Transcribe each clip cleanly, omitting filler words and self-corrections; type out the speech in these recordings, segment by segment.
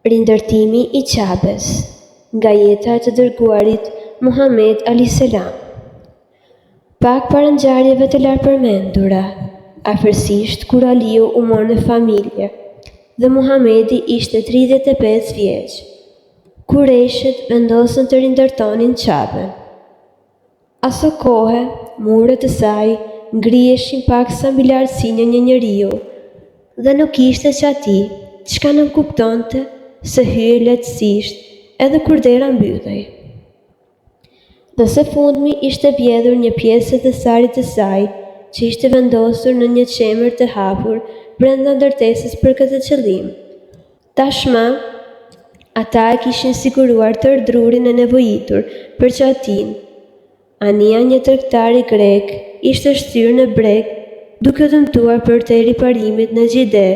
Rindërtimi i Qabes, nga jeta e të dërguarit Muhamed alejhi selam. Pak para ngjarjeve të lartpërmendura, afërsisht kur Aliu u mor në familje dhe Muhamedi ishte 35 vjeç, Kurejshët vendosën të rindërtonin Qaben. Asokohe, muret e saj ngriheshin paksa mbi lartësinë e një njeriu dhe nuk kishte çati, çka nënkuptonte se hyhej lehtësisht edhe kur dera mbyllej. Dhe së fundmi ishte vjedhur një pjesë e thesarit të saj që ishte vendosur në një qemer të hapur brenda ndërtesës për këtë qëllim. Tashmë, ata e kishin siguruar tërë drurin e nevojitur për çatinë. Anija e një tregtari grek ishte shtyrë në breg duke u dëmtuar përtej riparimit në Xhide,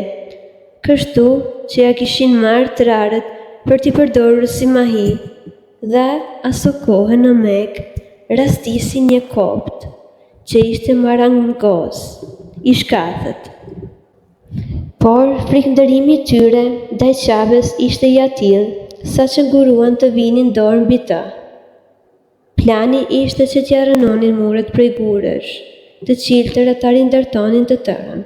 kështu që ia kishin marrë trarët për t'i përdorur si mahi dhe asokohe në Mekë rastisi një kopt, që ishte marangoz i shkathët. Por, frikënderimi i tyre ndaj Qabes ishte i atillë, saqë ngurruan të vinin dorë mbi të. Plani ishte që t'ia rrënonin muret prej gurësh të çiltër e ta rindërtonin të tërën.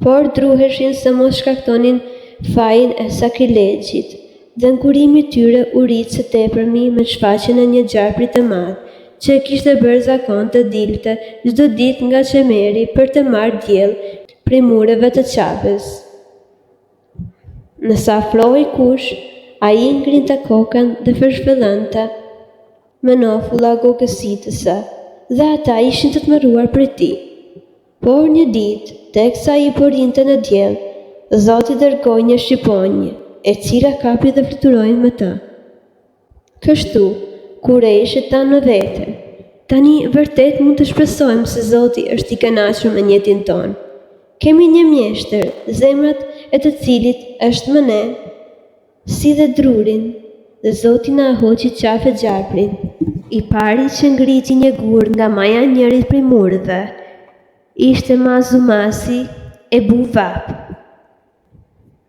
Por druheshin se mos shkaktonin fajin e sakrilegjit, dhe ngurrimi i tyre u rrit së tepërmi me shfaqjen e një gjarpri të madh, që e kishte bërë zakon të dilte çdo ditë nga qemeri për të marrë diell prej mureve të Qabes. Nëse afrohej kush, ai ngrinte kokën dhe fërshëllente me nofulla gogësitëse dhe ata ishin të tmerruar prej tij. Por një ditë, teksa ai po rrinte në diell, Zoti dërgoi një shqiponjë, e cila kapi dhe fluturoi me të. Kështu, Kurejshët thanë me vete, Tani vërtet mund të shpresojmë se Zoti është i kënaqur me nijetin tonë. Kemi një mjeshtër, zemra e të cilit është me ne, si dhe drurin, dhe Zoti na e hoqi qafe gjarprin. I pari që ngriti një gur nga maja e njërit prej mureve, ishte Mahzumasi Ebu Vehb.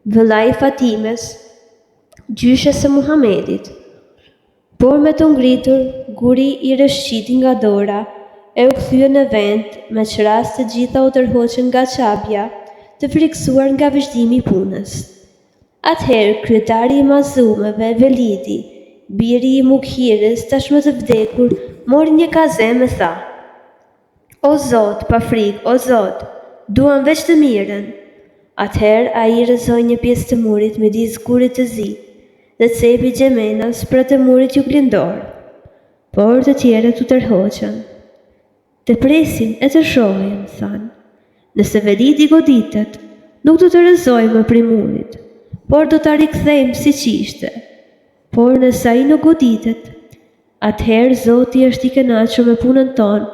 Vëllai i Fatimes, gjyshes së Muhamedit. Por me t'u ngritur, guri i rrëshqiti nga dora e u kthye në vend, me ç'rast të gjitha u tërhoqën nga Qabja, të frikësuar nga vazhdimi i punës. Atëherë kryetari i Mahzumëve, Velidi, biri i Mughires tashmë të vdekur, mori një kazem e tha: O Zot, pa frikë, o Zot, duam veç të mirën! Atëherë ai rrëzoi një pjesë të murit midis Gurit të Zi dhe cepit Gjemenas pra të murit juglindor. Por të tjerët u tërhoqën. Të presim e të shohim, thanë. Nëse Velidi goditet, nuk do të rrëzojmë më prej murit, por do ta rikthejmë siç ishte. Por nëse ai nuk goditet, Atëherë Zoti është i kënaqur me punën tonë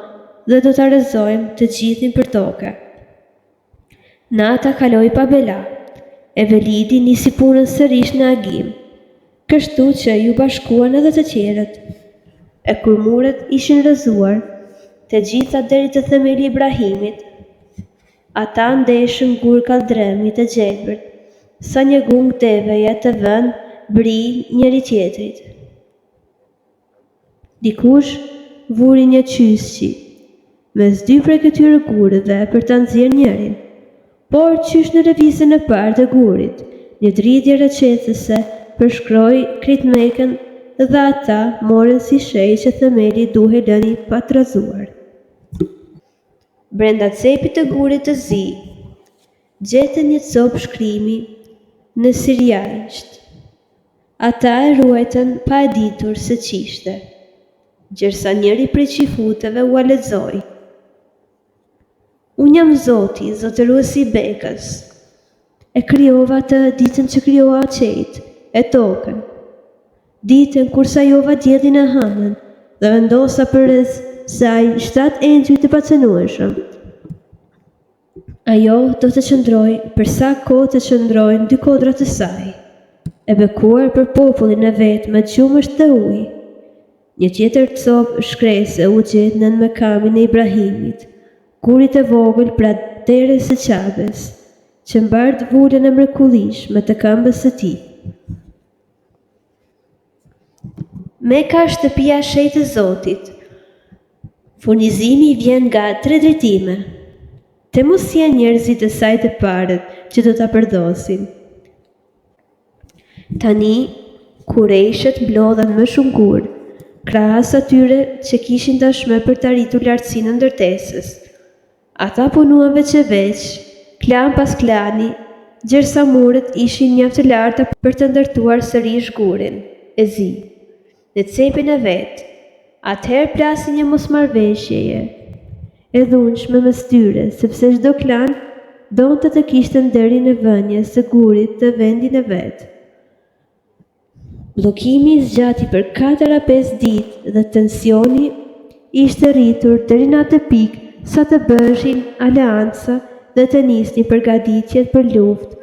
dhe do ta rrëzojmë të gjithin për toke. Nata kaloi pa bela, e Velidi nisi punën sërish në agim, kështu që iu bashkuan edhe të tjerët. E kur muret ishin rrëzuar, të gjitha deri te themeli i Ibrahimit, ata ndeshën gurë kalldrëmi të gjelbërt, sa një gungë deveje të vënë bri njëri-tjetrit. Dikush vuri një qysqi mes dy prej këtyre gurëve për ta nxjerrë njërin. Por qysh në lëvizjen e parë të gurit, një dridhje rrëqethëse përshkoi krejt Mekën dhe ata morën si shenjë që themeli duhej lënë i patrazuar. Brenda cepit të gurit të zi, gjetën një copë shkrimi në sirianisht. Ata e ruajtën pa e ditur se ç'ishte, gjersa njëri prej çifutëve ua lexoi. Unë jam Zoti, zotëruesi i Bekës. E krijova atë ditën që krijova qiejt e tokën, ditën kur sajova diellin e hënën dhe vendosa përreth saj shtatë engjëj të pacenueshëm. Ajo do të qëndrojë për sa kohë të qëndrojnë dy kodra të saj, e bekuar për popullin e vet me qumësht dhe ujë. Një tjetër copë shkrese u gjet nën mekamin e Ibrahimit, gurit të vogël pranë derës së Qabes. që mbart vulën e mrekullueshme të këmbës së tij. Meka është shtëpia e shenjtë e Zotit. Furnizimi vjen nga tre drejtime. Të mos jenë njerëzit e saj të parët që do ta përdhosin. Tani, kurejshët mblodhën më shumë gurë, krahas atyre që kishin tashmë për të rritur lartësinë e ndërtesës. Ata punuan veç e veç, klan pas klani, gjersa muret ishin mjaft të larta për të ndërtuar sërish gurin e zi në cepin e vet. Atëherë plasi një mosmarrëveshjeje e dhunshme mes tyre, sepse çdo klan donte të kishte nderin e vënies së gurit në vendin e vet. Bllokimi zgjati për katër a pesë ditë dhe tensioni ishte rritur deri në atë pikë sa të bëheshin aleanca dhe të nisnin përgatitjet për luftë,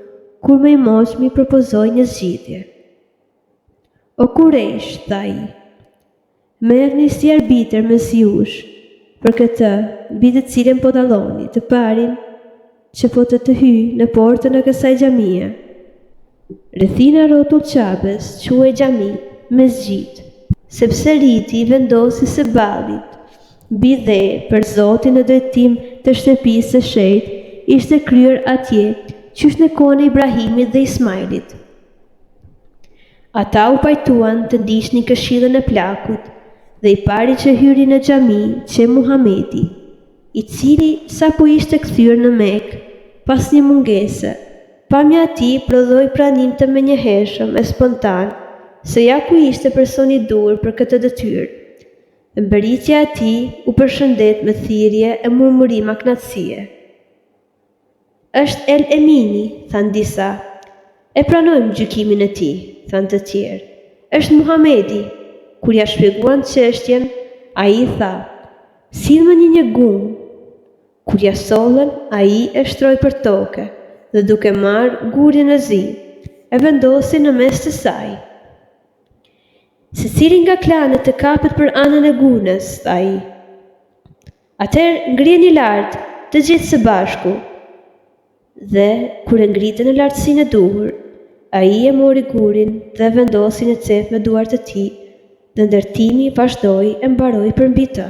kur më i moçmi propozoi një zgjidhje. O Kurejsh, tha ai, Merrni si arbitër mes jush, për këtë, mbi të cilën po dalloni, të parin, që po të të hyjë në portën e kësaj xhamie. Rrethina rrotull Qabes quhej xhami, mesxhid, sepse riti i vendosjes së ballit mbi dhe për Zotin në drejtim të shtëpisë së shenjtë ishte kryer atje qysh në kohën e Ibrahimit dhe Ismailit. Ata u pajtuan të ndiqnin këshillën e plakut dhe i pari që hyri në xhami qe Muhamedi, i cili sapo ishte kthyer në Mekë pas një mungese. Pamja e tij prodhoi pranim të menjëhershëm e spontan se ja ku ishte personi i duhur për këtë detyrë. Dhe mbërritja e tij u përshëndet me thirrje e murmurima kënaqësie. Është El Emini, thanë disa. E pranojmë gjykimin e tij, thanë të tjerë. Është Muhamedi. Kur ia shpjeguan çështjen, ai tha, Sillmëni një gunë. Kur ia sollën, ai e shtroi për toke dhe duke marrë gurin e zi, e vendosi në mes të saj. Secili nga klanet të kapet për anën e gunës, tha ai. Atëherë ngrijeni lart, të gjithë së bashku. Dhe, kur e ngritën në lartësinë e duhur, ai e mori gurin dhe e vendosi në cep me duart e tij dhe ndërtimi vazhdoi e mbaroi përmbi të.